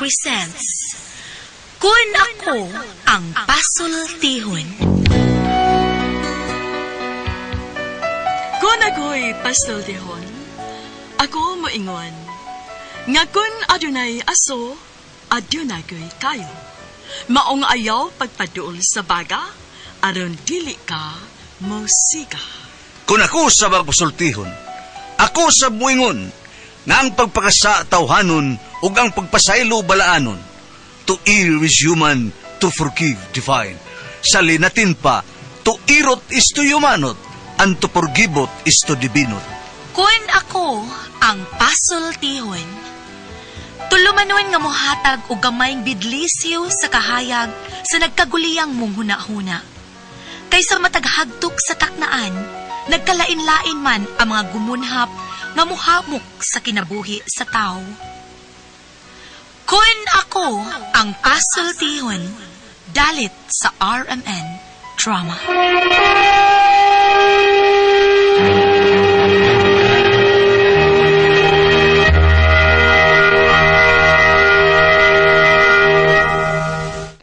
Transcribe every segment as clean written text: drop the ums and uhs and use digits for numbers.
presents Kun Ako Ang Pasultihon. Kung ako'y pasultihon, ako moingon, nga kun adunay aso, adunay ko'y kayo. Maong ayaw pagpaduol sa baga, aron dili ka mosiga. Kung ako sa magpasultihon, ako sa muingon, nga ang pagpakasa tawhanon ug ang pagpasaylo balaanon. To err is human, to forgive divine. Sa linatin pa, to irot is to humanot, and to forgivot is to divinot. Kun ako ang pasultihon. Tulumanon nga mohatag og gamayng bidlisiw sa kahayag sa nagkaguliyang mong hunahuna. Kaysa mataghagtok sa taknaan, nagkalain-lain man ang mga gumunhap nga muhamok sa kinabuhi sa tao. Kun ako ang pasultihon, dalit sa RMN Drama.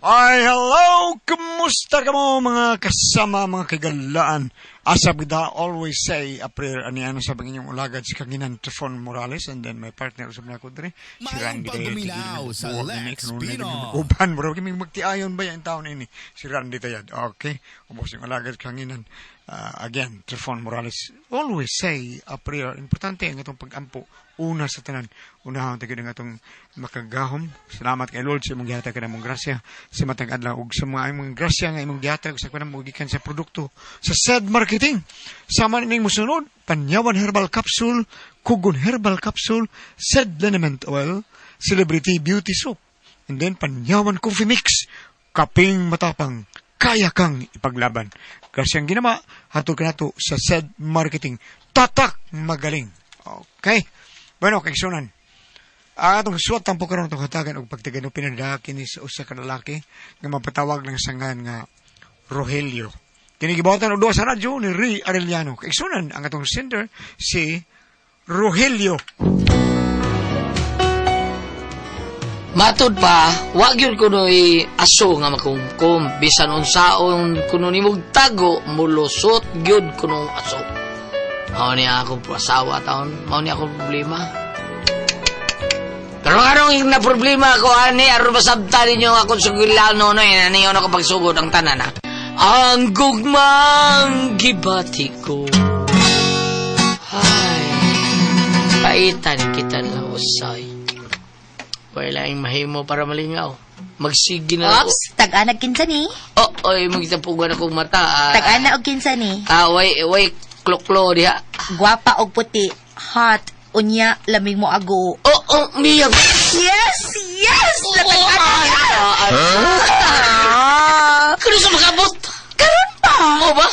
Ay, hello! Kumusta ka mo mga kasama, mga kagalaan? Asab kita always say a prayer. Ani ano sa inyong ulagad si Kaginan Trifon Morales and then my partner usab na ko diri si Maayong Randy pagdumilaw sa Lex Pino. Uban bro, kami magtiayon ba yan taon ini? Si Randy Tayad. Okay. Ubos yung ulagad kanginan. Again, Trifon Morales, always say a prayer. Importante ang atong pag-ampo. Una sa tanan. Unahon tayo ang atong makagahom. Salamat kay Lord sa imong gihatag kanamong grasya sa matag adlaw ug sa mga imong grasya nga imong gihatag sa kanang gikan sa produkto sa said marketing. Sama ning mosunod, Panyawan Herbal Capsule, Kugon Herbal Capsule, said Liniment Oil, Celebrity Beauty Soap, and then Panyawan Coffee Mix, kaping matapang, kaya kang ipaglaban. Grasyang ginama, hatod ka nato sa said marketing. Tatak magaling. Okay. Bueno, kay sunan. Ang atong suwat tampo karon itong hatagan og pagtigano pinadala kini sa usa ka lalaki nga mapatawag lang sangan nga Rogelio. Kini gibuhatan og duha sa radyo ni Ray Arellano. Kay sunan ang atong sender si Rogelio. Matud pa, wag yun kuno'y aso nga makumkum. Bisan unsaon kuno nimog tago, mulusot gyud kunong aso. Mao ni akong asawa taon, mao ni akong problema. Pero anong na problema ko ani aron masabtan ninyo ang akong sugilano no eh, niyo na pagsugod ang tanan ha. Ang gugmang gibati ko. Ay, paitan kita lang usay. Wala yung mahimo para malingaw. Magsige na ako. Ops, tag-anag kinsa ni? Oh, oy, magitapugan akong mata. Ah, Tag-ana og kinsa ni? Ah, way, way, kloklo diha. Gwapa og puti, hot, unya, lamig mo ago. Oh, oh, miyag. Yes! Yes! Natag-ana niya! Ah, Kano sa makabot? Karon pa! Oo ba?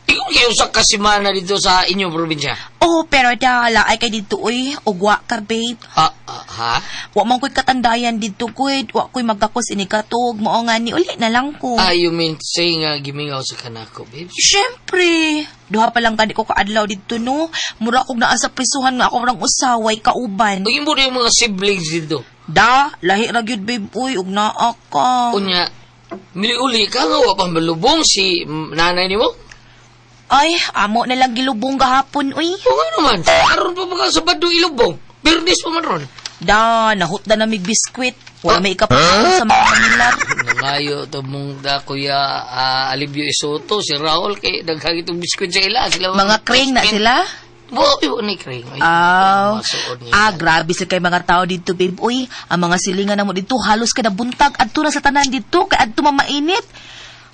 Ikaw kayo sa kasimana dito sa inyong probinsya. Oh, pero dala ay kay dito uy, ugwa ka babe. Ah, ah, ha? Wa man ko'y katandayan dito kuy, wa ko'y magkakos ini katog, mao nga ni uli na lang ko. Ah, you mean to say nga gimingaw sa kanako, babes? Siyempre, duha pa lang gani ko kaadlaw dito no. Mura kog naa sa prisuhan nga ako rang usaway kauban. Ugin mo yung mga siblings dito. Da, lahi ra gyud babe uy, ug naa ka. Unya, niliuli ka nga, wa pa malubong si nanay nimo? Ay, amo na lang gilubong gahapon uy. O nga naman, aron pa ba ka sa badong ilubong? Birnis pa man ron. Da, nahut na namig biskwit. Wala may ikapakaon sa mga kamilar. Nangayo to mong da kuya Alibio Isoto, si Raul, kay daghang itong biskwit sa ila. Sila Mga kring na sila? Wo, iwa ni kring. Ay, Aw. masuod niya. Ah, grabe sa kay mga tao dito, babe. Uy, ang mga silingan na mo dito, halos ka na buntag. Adto na sa tanan dito, kay adto mamainit.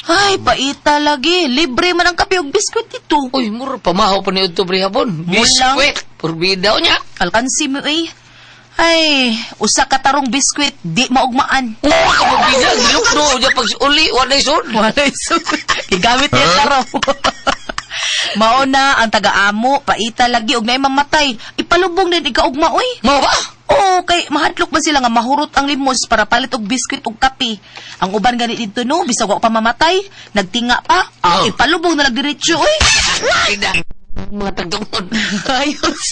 Ay, paita lagi. Libre man ang kape ug biskwit dito. Uy, mura, pamahaw pa ni Otto Brihapon. Mulang. Biskwit, purbida niya. Alkansi mo, uy. Ay, usa ka tarong biskwit, di maugmaan. Uy, kapurbida, gilukdo. Diya pag uli, walay sud. Walay sud. Gigamit niya tarong. Mao na ang taga-amo, paita lagi og naay mamatay. Ipalubong din ikaugma oy. Mao ba? Oo, kay mahadlok ba sila nga mahurot ang limos para palit og biskwit og kape. Ang uban gani dito no, bisag wa pa mamatay, nagtinga pa, ah, Oh. ipalubong na lang diretso oy. Ay, da. Mga tagtungod. Ayos.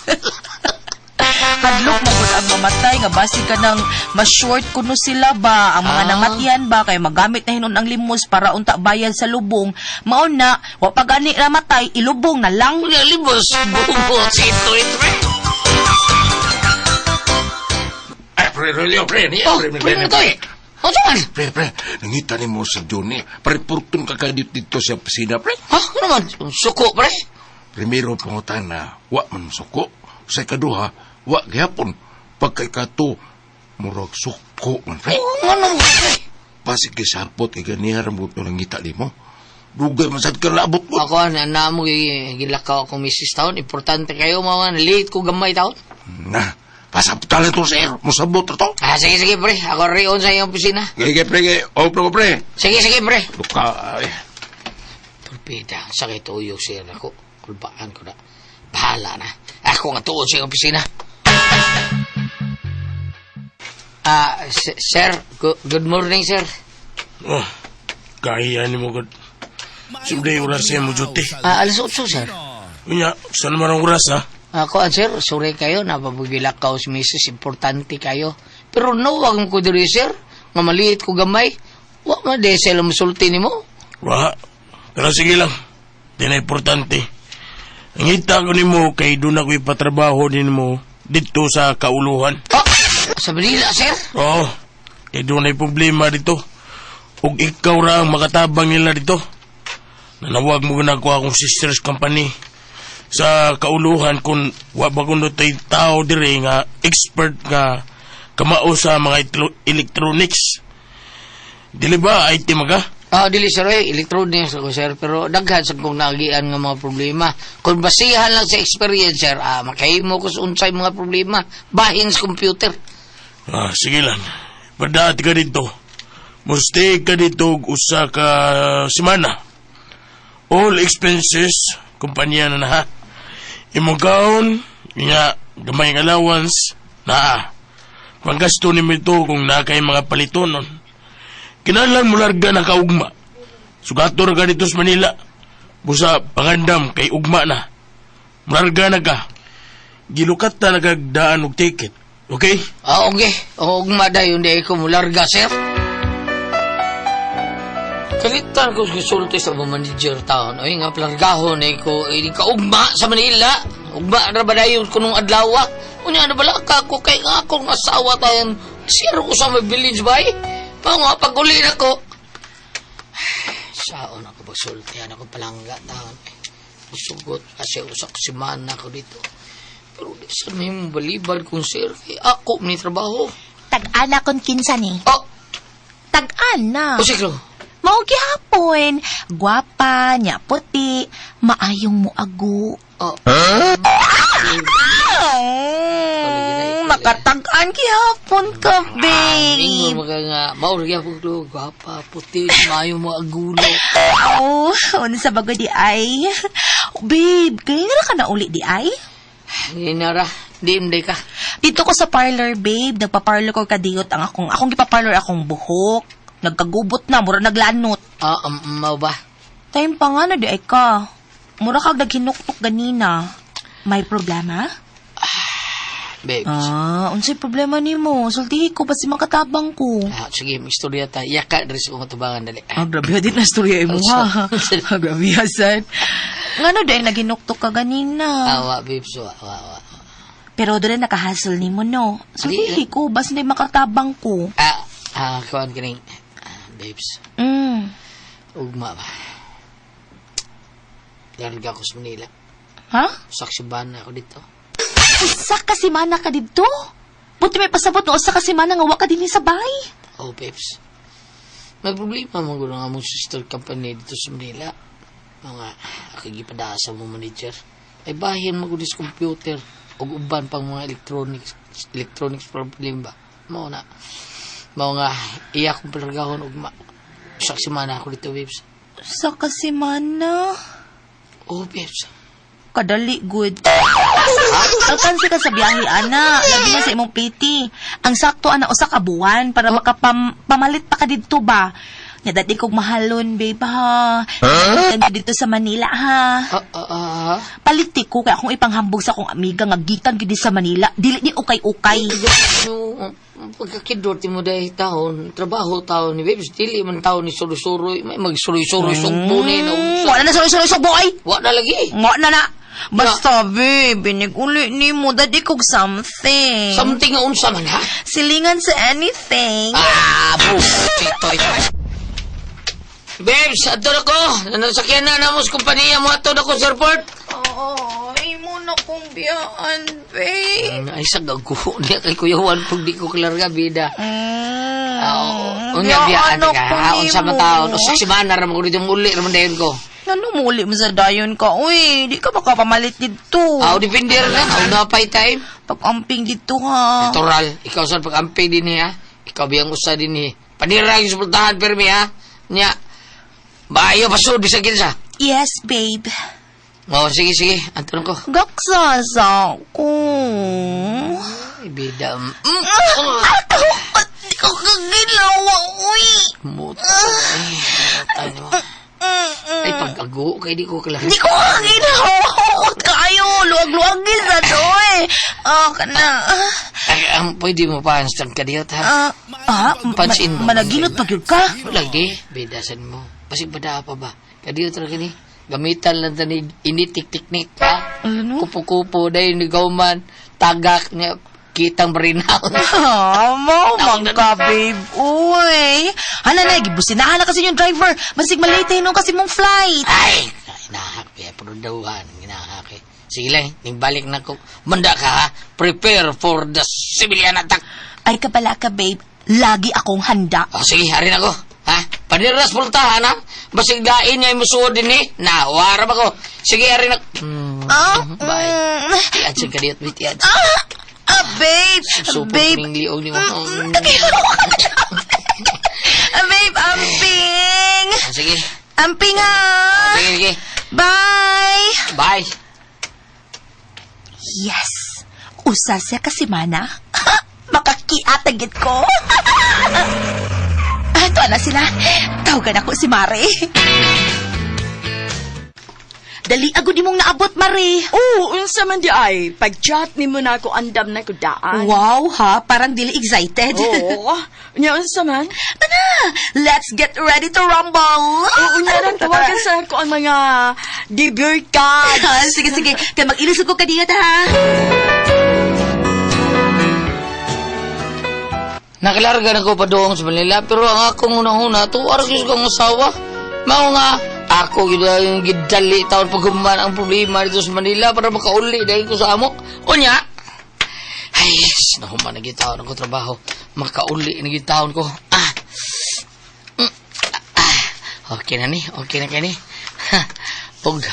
Hadlok mo gud ang mamatay nga basi ka nang ma-short kuno sila ba ang mga namatian ba kay magamit na hinon ang limos para unta bayad sa lubong. Mao na wa pa gani namatay ilubong na lang. Unya limos, bubot sa ito ito, pre. Ay, pre, Rolio, pre, niya, Oh, pre, pre, mo to eh. O, saan? Pre, pre, nangita ni mo sa Johnny. Pare, purtong ka kayo dito sa opisina, pre. Ha? Ano man? Suko, pre? Primero, pangutan na, wa man suko. Sa ikaduha, wa gihapon. Pagka ikato, murag suko man, pre. Oh, ano mo, pre? Pasig kay sapot, kay ganihar mo ito nangita ni mo. Dugay man sad ka labot mo. Ako, na na mo gilakaw akong misis taon. Importante kayo, mga late ko gamay taon. Na, pasabot to, sir. Musabot to. Ah, sige, sige, pre. Ako rion sa iyong opisina. Gaya, pre, gaya. Oh, pre, pre. Sige, sige, pre. Luka, ay. Torpeda, sakit uyog sir ako. Kulbaan ko na. Bahala na. Ako nga tuod sa iyong opisina. Ah, sir, good morning, sir. Oh, kaya ni mo gud. Siyempre, oras siya mo duty. Ah, alas 8, sir. Unya, saan naman ang oras, ha? Ako, sir, sorry kayo, napabugilakaw si misis, importante kayo. Pero no, wag mo ko diri, sir. Nga maliit ko gamay. Wa man di sila musulti nimo. Wa. Pero sige lang. Di na importante. Ang ita ko nimo kay doon ako ipatrabaho din mo dito sa kauluhan. Oh, sa Manila, sir? Oo. Kay doon ay problema dito. Ug ikaw ra ang makatabang nila dito. Nanawag mo na ko akong sisters company sa kauluhan kung wa ba kuno tay tao dire nga expert nga kamao sa mga electronics. Dili ba IT maga? Ah, dili sir, eh, electronics ako sir, pero daghan sa kong naagian nga mga problema. Kung basihan lang sa experience sir, makahimo ko sa unsay mga problema, bahin sa computer. Ah, sige lang. Padaat ka dito. Mustay ka dito og usa ka semana. All expenses, kumpanya na na ha. Imong kaon, nga gamay ng allowance, naa. Panggasto nimo ito kung naa kay mga palitonon. Kinahanglan mo larga na kaugma. Sugator ka dito sa Manila. Busa pangandam kay ugma na. Mularga na ka. Gilukat ta nagagdaan og ticket. Okay? Ah, okay. O, ugma dayon di ko mularga sir. Kalitan ko gisulti sa mga manager taon. Oy, nga plargahon eh ko, eh, ka ugma sa Manila. Ugma na ba dayon ko nung adlaw? Unya na bala ka ko kay nga akong asawa tayon. Sir ko sa may village bay. Pa nga pag-uli na ko. Saon ako pagsultihan ako palangga taon. Usugot kasi usak simana ko dito. Pero di sa may balibad kung sir kay ako ni trabaho. Tag-ana kon kinsa ni. Oh, Tag-ana. o siklo. Mao gihapon, gwapa, nya puti, maayong muago. Oh. Makatag-an gihapon ka, Ingon babe. mo ka nga, mauro gyapon ko, gwapa, puti, maayo mo agulo. Oh, unsa ba di ay? Babe, kaya na ka na uli di ay? Hindi na ra, di hindi ka. Dito ko sa parlor, babe. Nagpa-parlor ko kadiyot ang akong gipa-parlor akong buhok. Nagkagubot na, mura naglanot. Ah, mao ba? Time pa nga na di ay ka. Mura kag naghinuktok ganina. May problema? Babes. Ah, unsay problema nimo? Sultihi ko basi makatabang ko. Ah, sige, may istorya ta. Yaka, diri sa kong tubangan, dali. Ah, grabe din na istorya imo ha. Ah, grabe Hasan. Ngano di ay naghinuktok ka ganina? Awa, babes, wa, wa, wa. Pero doon nakahasol nimo no. Sultihi ko basi di makatabang ko. Ah, kuan kining. Ah, babes, ugma ba? Larga ko sa Manila. Ha? Saksiban na ako dito. Usa ka semana ka didto? Buti may pasabot nga usa ka semana nga wa ka dinhi sa bahay. Oh, babes. May problema man gud ang among sister company dito sa Manila. Mga akigipadasa mo manager. Ay bahin mo gud sa computer ug uban pang mga electronics problem ba. Mao na. Mao nga iya akong palargahon ugma. Usa ka semana ako dito, babes. Usa ka semana. Oh, babes. Kadali, good. Alkansi ka sa biyahe, ana. Labi na sa imong PT. Ang sakto, ana, usa ka buwan para makapamalit pa ka didto ba? Nya dati kog mahalon, babe, ha? Huh? Dito sa Manila, ha? Ah, ah, ah, Ha? Paliti ko kay akong ipanghambog sa akong amiga nga gikan gid sa Manila. Dili ni ukay-ukay. No, pagkakidot mo dahil taon, trabaho taon ni babes, dili man taon ni suroy-suroy, may magsuroy-suroy sugbo ni na unsa. Wala na suroy-suroy sugbo ay. Wa na lagi. Nga na na. Basta, babe, biniguli ni mo, dadi kog something. Something nga unsa man ha? Silingan sa anything. Ah, bullshit, toy. Babes, ato na ko. Nasakyan na namo sa kompanya mo ato na ko sa airport. Oo, imo na kong biyaan, babe. Ay, sa gago niya kay Kuya Juan pag di ko kalarga, bida. Mm, Unya biyaan ako ka. Ha, unsa man nimo. taon. Usa semana ra man ko dito muli ra man dayon ko. Ano muli mo sa dayon ka? Uy, di ka makapamalit dito. Aw, depende ra na. Aw, na pay time. Pag-amping dito, ha? Natural. Ikaw sa pag-ampi din ha. Ikaw biyang usa din eh. Panira yung suportahan permi ha. Nya. Bayo pasud bisag kinsa. Yes, babe. Oh, sige sige. Anton ko. Gaksasa ko. Ay, bida. Di ko kagilawa, uy. Muto. Ay, tayo. Ay, pag-ago kay di ko klaro. Di ko kagilawa. Huot kayo. Luwag-luwag sa to, eh. Ah, kana. Ay, ang pwede mo pa ang kadiyot ha. Ah, Punch in mo. managinot pag yun ka. Wala di, bidasan mo. Basig bada pa ba? Kadiyot ra kini. Gamitan lang tani initik teknik ha. Ano? Kupo-kupo dahil ni Gauman tagak niya kitang barinaw. Ah, mo man ka, babe. Uy. Hala na, gibusinahan na kasi yung driver. Basig malate nung kasi mong flight. Ay, inahak eh, pero dawan, inahak eh. Sige lang, balik na ko. Manda ka ha, prepare for the civilian attack. Ay kabala ka, babe. Lagi akong handa. O sige, harin ako. Ha? Paniras pultahan ha? Basig dain niya yung musuod din eh. Na, warap ako. Sige, harin ako. Ah, Bye. Tiad sa kadiyot, tiad. Ah, babe. Super Babe. kuning liog ni mo. Ah, babe, amping. Ah, sige. Amping, ha. Sige, sige. Bye. Bye. Yes. Usa siya ka semana. Makakiatagit ko. Ato na sila. Tawagan ako si Mare. Dali agud imong naabot, Mare. Oo, unsa man di ay. Pag-chat ni mo na ako andam na ko daan. Wow, ha? Parang dili excited. Oo. Unya, unsa man? Tana, let's get ready to rumble. Oo, unya lang tawagan sa ako ang mga debut cards. Sige, sige. Kaya mag-ilisod ko kadiyot, ha? Nakilarga na ko pa doon sa Manila, pero ang akong unang-una, tuwar ko sa kong asawa. Mao nga, ako yung gidali taon paghuman ang problema dito sa Manila para makauli dahil ko sa amo. Unya, ay, yes, nahuman na gitaon ako trabaho. Makauli na gitaon ko. Ah, okay na ni, okay na kani. Ug,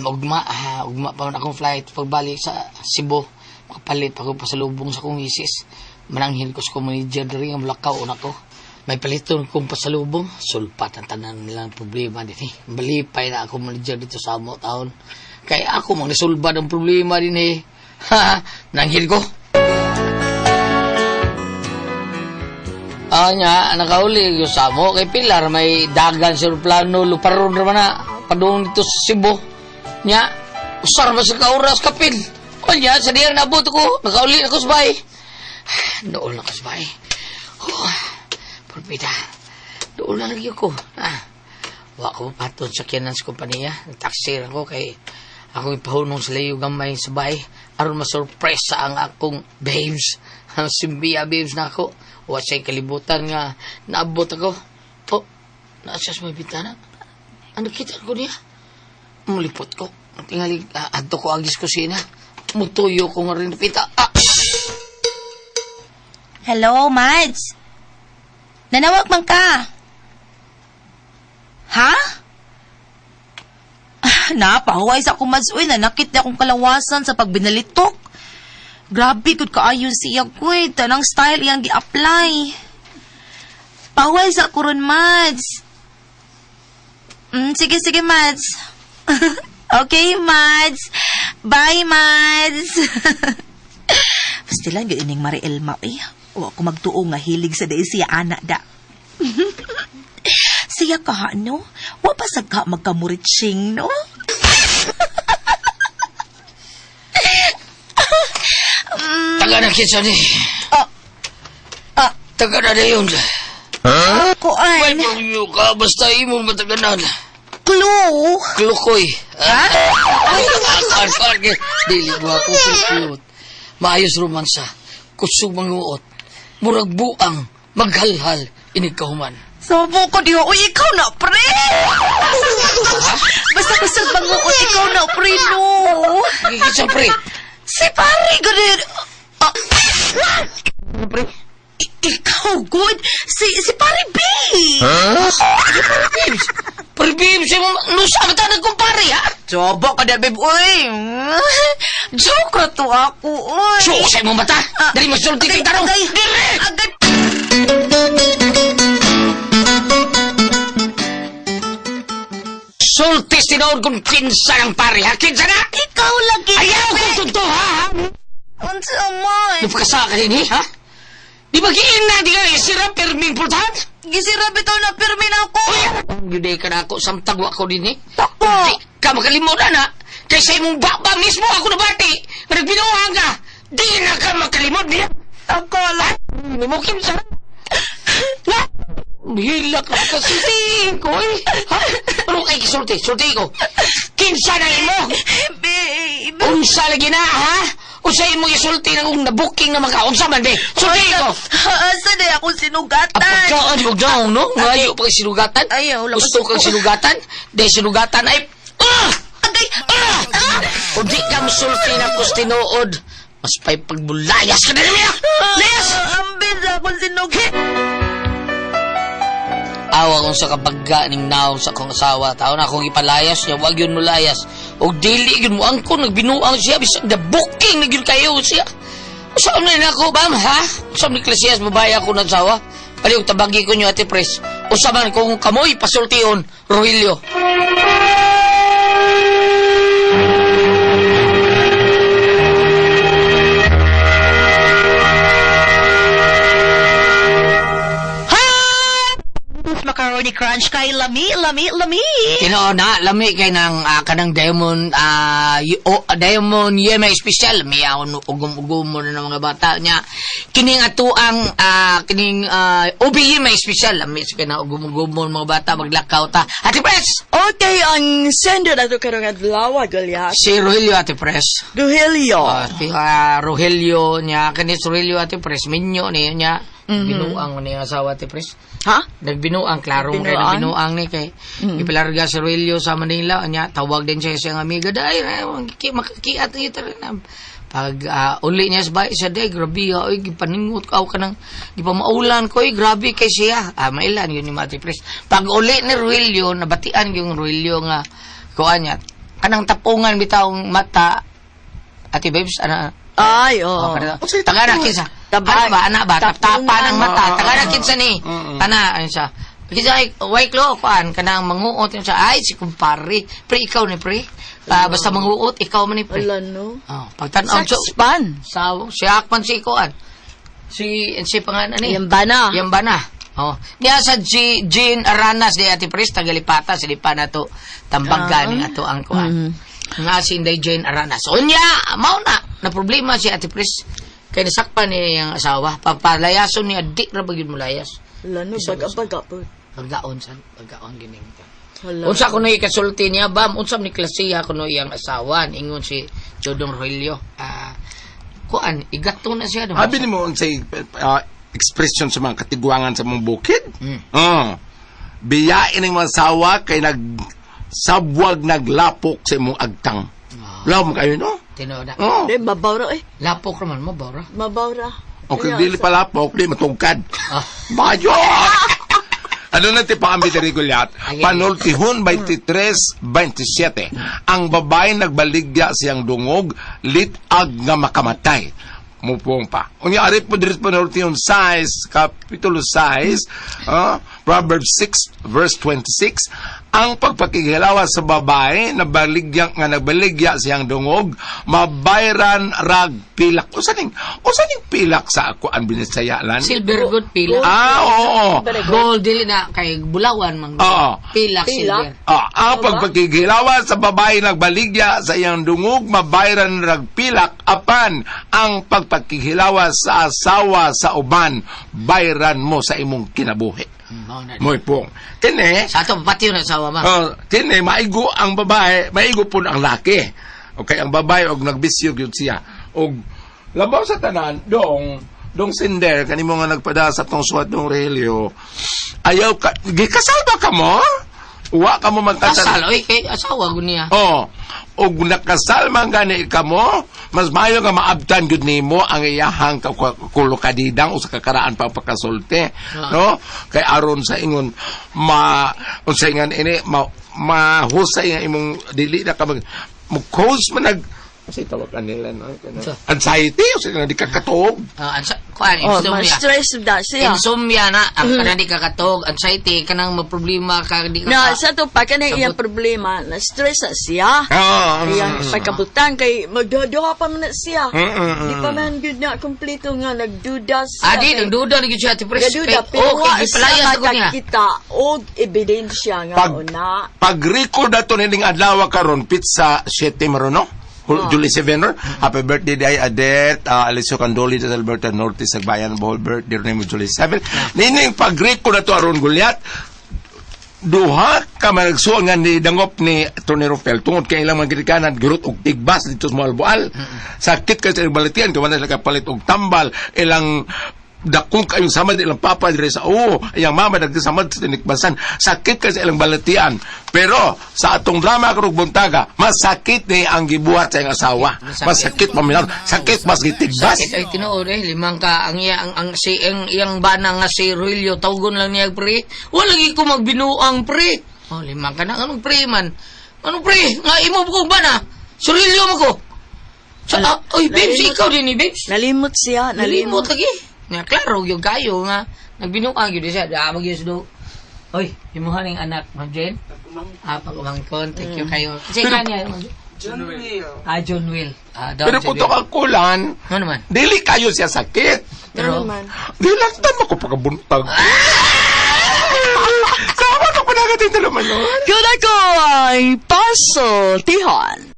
ugma, ugma pa man akong flight pagbalik sa Cebu. Makapalit ako pasalubong sa akong misis. Mananghin ko sa akong manager diri nga mulakaw na ko. May paliton kong pasalubong. Sulpat ang tanan nilang problema din eh. Malipay na ako manager dito sa amo taon. Kaya ako mang nasulbad ang problema din eh. Ha, nanghin ko. Ah, nya, nakauli yung sa amo. Kay Pilar, may dagan sa plano, luparon naman na. Padung dito sa Cebu. Nya, usar ba sa kaoras kapil? O nya, sa diyang naabot ko, nakauli ako sa bahay. Dool na ko sa bahay. Oh, Purpita, dool na lagi ko. Ah, wa ko patod sa kiyanan sa kompanya. Nagtaksi ako kay akong ipahunong sa layo gamay sa bahay. Aron masurpresa ang akong babes. Ang simbiya babes na ako. Wa siya'y kalibutan nga naabot ako. Oh, nasa sa may bintana. Ano kita ko niya? Mulipot ko. Tingali, adto ko agis kusina. Mutuyo ko nga rin pita. Ah! Hello, Mads. Nanawag man ka. Ha? Ah, napahuway sa akong Mads. Uy, nanakit na akong kalawasan sa pagbinalitok. Grabe, gud kaayo siya ko eh. Tanang style iyang gi-apply. Pahuway sa ako ron, Mads. Sige, sige, Mads. Okay, Mads. Bye, Mads. Basta lang yun ining Mariel Ma. Eh, wa ko magtuo nga hilig sa dai siya, ana da. Siya Uya ka ha, no? Wa pa sad ka magkamuritsing, no? Taga na kinsa ni. Ah. Taga na na yun. Kuan. May pangyo ka, basta imo mataganan. Clue. Klukoy. Ha? Dili gwapo pero cute. Maayos romansa. Kusog manguot. Murag buang. Maghalhal. Inig kahuman. Sabo ko diho. Uy, ikaw na, pre! Basta kusog manguot, ikaw na, pre, no? Kinsa pre? Si pare, ganun. Ah, Pre? ikaw, good. Si pare B. Pre Bibs! Pre Bibs! Nusa ba tayo nagkumpare, ha? Jobo ka na, babe. Uy. Joke ra to ako, uy. Suko sa imong mata! Dali masulti kay tanong! Agay, Dire! agay. Sultis tinuod kung kinsa ng pare, ha? Kinsa na? Ikaw lagi. Ayaw kong tunto, ha? Unsa man? Napakasa ka din, eh, ha? Di ba giin na, di ka sira pirming pultahan? Gisira bitaw na pirmi na ako. Yuday ka na ako, samtag wa ko din, eh. Tako. Di ka makalimutan, ha? Kaysa imong baba mismo ako nabati. Nga nagbinuhang ka. Di na ka makalimot, niya. Tako lang. Nimukim sa... Na! Hilak na kasulti ko, eh. Ha? Ano kay kisulti? Sulti ko. Kinsa na imo? Babe. Unsa lagi na, ha? Unsa imo isulti na kung nabuking na maka? Unsa man, be? Sulti ko. Asa na akong sinugatan? Ang pagkaan, di daw, no? Ngayo pa kay sinugatan. Ayaw, lakas Gusto kang sinugatan? Dahil sinugatan ay... Ah! Agay! Ah! Kung di ka musulti na kus tinuod, mas pa'y pagbulayas ka na niya! Layas! Ambin sa akong sinugatan. Awa kong sa kabagga ning naong sa akong asawa. Tao na akong ipalayas niya, wag yun mulayas. O dili yun mo angko, nagbinuang siya, bisag na booking na yun kayo siya. Saan na ako, bam, ha? Saan ni Klesiyas, babae ako ng asawa? Palihog tabagi ko niyo, Ate Pres. Usaman kung kamoy, pasultion, Rogelio. Macaroni Crunch kay lami, lami, lami. Tinoo na, lami kay nang kanang Diamond Diamond Yema special may ugom-ugom mo na ng mga bata niya. Kining ato ang kining OB Yema special lami sa kanang ugom-ugom mo ng mga bata maglakaw ta. Ate Pres! Okay, ang sender na ito karong adlaw, Goliath. Si Rogelio Ate Pres. Rogelio. Rogelio niya kani si Rogelio Ate Pres minyo niya niya. Binuang niya asawa Ate Pres. Ha? Nagbinuang, klaro kay Nagbinuang? nagbinuang ni kay ipalarga si Roelio sa Manila niya tawag din siya siyang amiga dai makakiat niya tara na pag uli niya sa bahay siya day grabe ha oy gipaningot ka ka nang gipamaulan ko oy grabe kay siya mailan yun ni Mati Pres pag uli ni Roelio nabatian yung Roelio nga kuan niya kanang tapungan bitawng mata Ate Babes ana. Ay, oo. Oh, tagana kinsa. Ano ba, ana ba? Tapa ng mata. Tagana kinsa ni. Ana, ano siya. Kinsa ay, way klo, kuan, kanang manguot. Siya, ay, si kumpare. Pre, ikaw ni pre. Basta manguot, ikaw man ni pre. Wala, no? Oh, pagtanaw, so, Sakspan. sa, siya akman si kuan. Si, si pangalan ni. Yan ba na? Yan ba na? Oh. Niya sa G, Jean Aranas di Ate Pres, tagalipata, silipa na to. Tambaga ni ato ang kuan. Nga si Inday Jane Aranas. Unya, mao na. Na problema si Ate Pres. Kay nasakpan niya yung asawa. Papalayason niya, di ra ba yun mulayas. Wala, no? Baga-baga po. Paggaon san, paggaon gining. Hala. Unsa kuno ikasulti niya bam, unsa ni klasiha kuno iyang asawa, ingon si Jodong Rogelio. Kuan igato na siya. Abi ni mo unsay expression sa mga katiguangan sa mong bukid? Oh. Biyain ang mga asawa kay nag sabwag naglapok sa imong agtang. Laom kayo no? Tinuod na. Oh. Di, mabaw ra eh. Lapok raman mo ba ra? Mabaw ra. Okay, dili pa lapok, di matungkad. Ah. Bayo! Ano na ti paambi ti Goliath? Panultihon 23:27. Ang babae nagbaligya siyang dungog, litag nga makamatay. Mupong pa. Unya ari po diri panultihon 6, kapitulo 6, Proverbs 6 verse 26. Ang pagpakighilawat sa babae na baligya nga nagbaligya siyang dungog, mabayran rag pilak. Usa ning pilak sa ako ang Binisayalan? Silver good pilak. Ah, oo. Gold dili na kay bulawan man. Oo. Pilak silver. Ah, ang pagpakighilawat sa babae nagbaligya sa iyang dungog, mabayran rag pilak, apan ang pagpakighilawat sa asawa sa uban, bayran mo sa imong kinabuhi. Moy pong. Kini, Sa ato pati na asawa ma. Oh, kini maigo ang babae, maigo pud ang laki. Okay, ang babae og nagbisyo gyud siya. Og labaw sa tanan, dong dong sender kanimo nga nagpada sa tong suwat dong Relio. Ayaw ka, gikasal ba ka mo? Wa ka mo magkasal. Kasal oy kay asawa gud niya. Oh, og nakasal man gani ka mo, mas maayo nga maabtan gyud nimo ang iyahang kulokadidang o sa kakaraan pa pagkasulti, no? Kay aron sa ingon ma unsa ingan ini ma mahusay nga imong dili na ka mag mo cause man nag kasi tawag kanila no anxiety o sa di ka katuog. Ah, kuan Oh, insomnia. ma-stress da siya. Insomnia na ang kanang di ka katog, anxiety kanang maproblema ka di ka Na sa to pa kanang iyang Sabot. problema, na stress na siya. Iyang pagkabutan kay magduha pa man na siya. Di pa man gyud na kompleto nga nagduda siya. Ah, di, nagduda na gyud siya, ti pres. Nagduda, Kay- pero oh, wa kay siya gipalayas ako niya. makakita og ebidensya nga una. Pag-record ato nining adlaw karon pizza 7 maron no? July 7 no? Happy birthday day Adet, Alicio Candoli sa Alberta Norte sa Bayan Bohol, birthday rin mo July 7. Nining pag-record ato aron Goliath, duha ka managsuon nga ni dangop ni Tony Rofel tungod kay ilang mga ginikanan girot og tigbas dito sa Moalboal. Sakit kay sa balatian kay wala sila kapalit og tambal, ilang dakong kayong samad ilang papa dire sa oo, iyang mama nagsamad sa tinikbasan, sakit kay sa ilang balatian. Pero sa atong drama karong buntaga, masakit ni ang gibuhat sa iyang asawa, masakit paminaw, sakit mas gitigbas. Sakit ay tinuod eh limang ka ang iya ang si ang iyang bana nga si Ruelio tawgon lang niya pre. Wala lagi ko magbinuang pre. Oh, limang ka na anong pre man? Anong pre? Nga imo ko bana? Si Ruelio mo ko. Sa, oy, babes, ikaw din ni babes. Nalimot siya, Nalimot nalimot. lagi. Nga klaro gyud kayo nga nagbinuang gyud siya. Da magyud do. Oy, imuha ning anak, Ma'am Jane. Ah, pag-umangkon. Thank you kayo. Kasi kanya, Ma'am Jane. John Will. Ah, John Will. Ah, daw, Pero John kung Will. ang kulan, Ano naman? dili kayo siya sakit. Pero, Di lang tama ko pagkabuntag. Sama ka pa nagating dalaman nun. Good ako ay pasultihon.